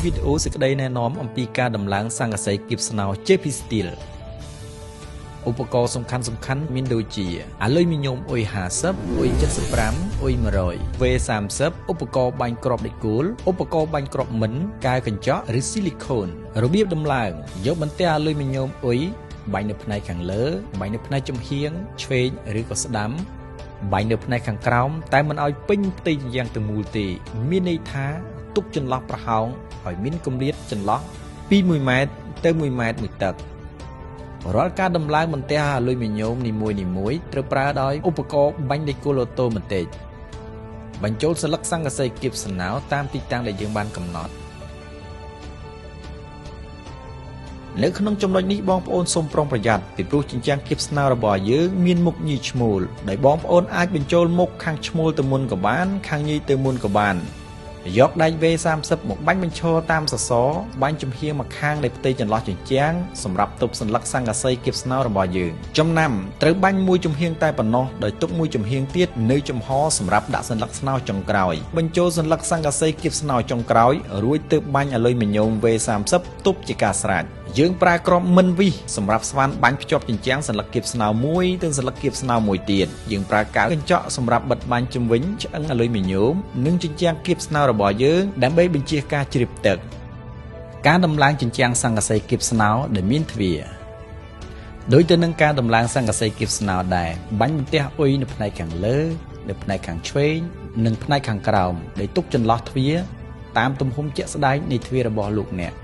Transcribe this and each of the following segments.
វីដេអូសេចក្តីណែនាំអំពីការដំឡើងស័ង្កសីគៀបស្នោ JP Steel ឧបករណ៍សំខាន់ៗមានដូចជាអាលុយមីញ៉ូមអ៊ុយ50អ៊ុយ75អ៊ុយ100 V30 ឧបករណ៍បាញ់គ្រាប់ដែកគោលឧបករណ៍បាញ់គ្រាប់មិនកែវកញ្ចក់ឬស៊ីលីខូនរបៀបដំឡើងយកបន្ទះអាលុយមីញ៉ូមអ៊ុយបាញ់នៅផ្នែកខាងលើបាញ់នៅផ្នែកចំហៀងឆ្វេងឬក៏ស្ដាំបាញ់នៅផ្នែកខាងក្រោមតែមិនឲ្យពេញផ្ទៃជញ្ជាំងទាំងមូលទេមានន័យថាទុកចន្លោះប្រហោងឲ្យមានគម្លាតចន្លោះពី1ម៉ែត្រទៅ1ម៉ែត្រមួយតឹករាល់ការដំឡើងបន្ទះអាលុយមីញ៉ូមនីមួយៗត្រូវប្រើដោយឧបករណ៍បាញ់ដែកគោលអូតូម៉ាទិកបញ្ចូលសន្លឹកស័ង្កសីគៀបស្នោតាមទីតាំងដែលយើងបានកំណត់នៅក្នុងចំណុចនេះបងប្អូនសូមប្រុងប្រយ័ត្នពីព្រោះជញ្ជាំងគៀបស្នោរបស់យើងមានមុខញីឈ្មោលដោយបងប្អូនអាចបញ្ចូលមុខខាងឈ្មោលទៅមុនក៏បានខាងញីទៅមុនក៏បានយកដែក V30 មកបាញ់បញ្ឈរតាមសសរបាញ់ចំហៀងមកខាងនៃផ្ទៃចន្លោះជញ្ជាំងសម្រាប់ទប់សន្លឹកស័ង្កសីគៀបស្នោរបស់យើងចំណាំត្រូវបាញ់មួយចំហៀងតែប៉ុណ្ណោះដោយទុកមួយចំហៀងទៀតនៅចំហសម្រាប់ដាក់សន្លឹកស្នោចុងក្រោយបញ្ចូលសន្លឹកស័ង្កសីគៀបស្នោចុងក្រោយរួចទើបបាញ់អាលុយមីញ៉ូម V30 ទប់ជាការស្រេចយើងប្រើគ្រាប់មិនវិសសម្រាប់ស្វានបាញ់ភ្ជាប់ជញ្ជាំងសន្លឹកគៀបស្នោមួយទៅសន្លឹកគៀបស្នោមួយទៀតយើងប្រើកាវកញ្ចក់សម្រាប់បិទបាញ់ជំវិញឆ្អឹងអាលុយមីញ៉ូមនិងជញ្ជាំងគៀបស្នោរបស់យើងដើម្បីបញ្ជៀសការជ្រាបទឹកការដំឡើងជញ្ជាំងស័ង្កសីគៀបស្នោដែលមានទ្វារដូចទៅនឹងការដំឡើងស័ង្កសីគៀបស្នោដែរបាញ់បន្ទះអ៊ុយនៅផ្នែកខាងលើនៅផ្នែកខាងឆ្វេងនិងផ្នែកខាងក្រោមដែលទុកចន្លោះទ្វារតាមទំហំជាក់ស្ដែងនៃទ្វាររបស់លោកអ្នក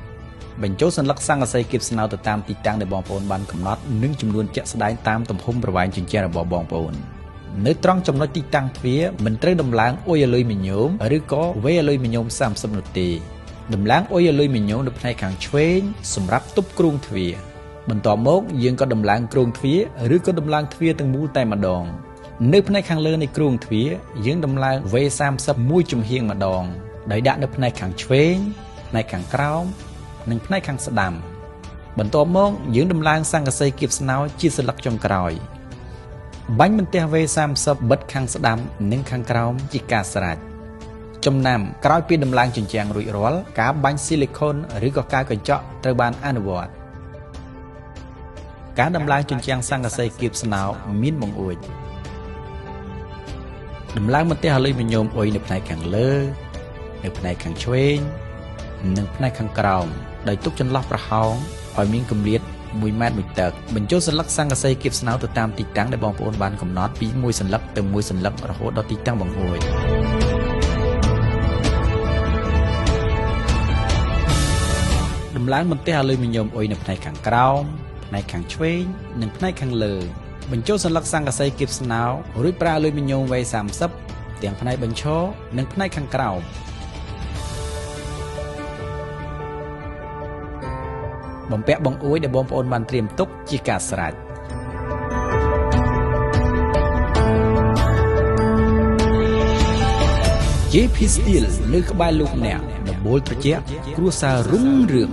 បញ្ចូលសន្លឹកស័ង្កសីគៀបស្នោទៅតាមទីតាំងដែលបងប្អូនបានកំណត់និងចំនួនជាក់ស្ដែងតាមទំហំប្រវែងជញ្ជាំងរបស់បងប្អូននៅត្រង់ចំណុចទីតាំងទ្វារមិនត្រូវដំឡើងអ៊ុយអាលុយមីញ៉ូមឬក៏វេអាលុយមីញ៉ូម30នោះទេដំឡើងអ៊ុយអាលុយមីញ៉ូមនៅផ្នែកខាងឆ្វេងសម្រាប់ទប់គ្រោងទ្វារបន្ទាប់មកយើងក៏ដំឡើងគ្រោងទ្វារឬក៏ដំឡើងទ្វារទាំងមូលតែម្ដងនៅផ្នែកខាងលើនៃគ្រោងទ្វារយើងដំឡើង V30 មួយចំហៀងម្ដងដោយដាក់នៅផ្នែកខាងឆ្វេងផ្នែកខាងក្រោមនិងផ្នែកខាងស្ដាំបន្ទាប់មកយើងដំឡើងស័ង្កសីគៀបស្នោជាសន្លឹកចុងក្រោយបាញ់បន្ទះ V30 បិទខាងស្ដាំនិងខាងក្រោមជាការស្រេចចំណាំក្រោយពីដំឡើងជញ្ជាំងរួចរាល់ការបាញ់ស៊ីលីខូនឬក៏កាវកញ្ចក់ត្រូវបានអនុវត្តការដំឡើងជញ្ជាំងស័ង្កសីគៀបស្នោមានបង្អួចដំឡើងបន្ទះអាលុយមីញ៉ូមអ៊ុយនៅផ្នែកខាងលើនៅផ្នែកខាងឆ្វេងនិងផ្នែកខាងក្រោមដោយទុកចន្លោះប្រហោងឲ្យមានគម្លាត1ម៉ែត្រមួយតឹកបញ្ចូលសន្លឹកស័ង្កសីគៀបស្នោទៅតាមទីតាំងដែលបងប្អូនបានកំណត់ពីមួយសន្លឹកទៅមួយសន្លឹករហូតដល់ទីតាំងបង្អួចដំឡើងបន្ទះអាលុយមីញ៉ូមអ៊ុយនៅផ្នែកខាងក្រោមផ្នែកខាងឆ្វេងនិងផ្នែកខាងលើបញ្ចូលសន្លឹកស័ង្កសីគៀបស្នោរួចប្រើអាលុយមីញ៉ូម V30 ទាំងផ្នែកបញ្ឈរនិងផ្នែកខាងក្រោមបំពាក់បង្អួចដែលបងប្អូនបានត្រៀមទុកជាការស្រេច JP Steel នៅក្បែរលោកអ្នកដំបូលត្រជាក់គ្រួសាររុងរឿង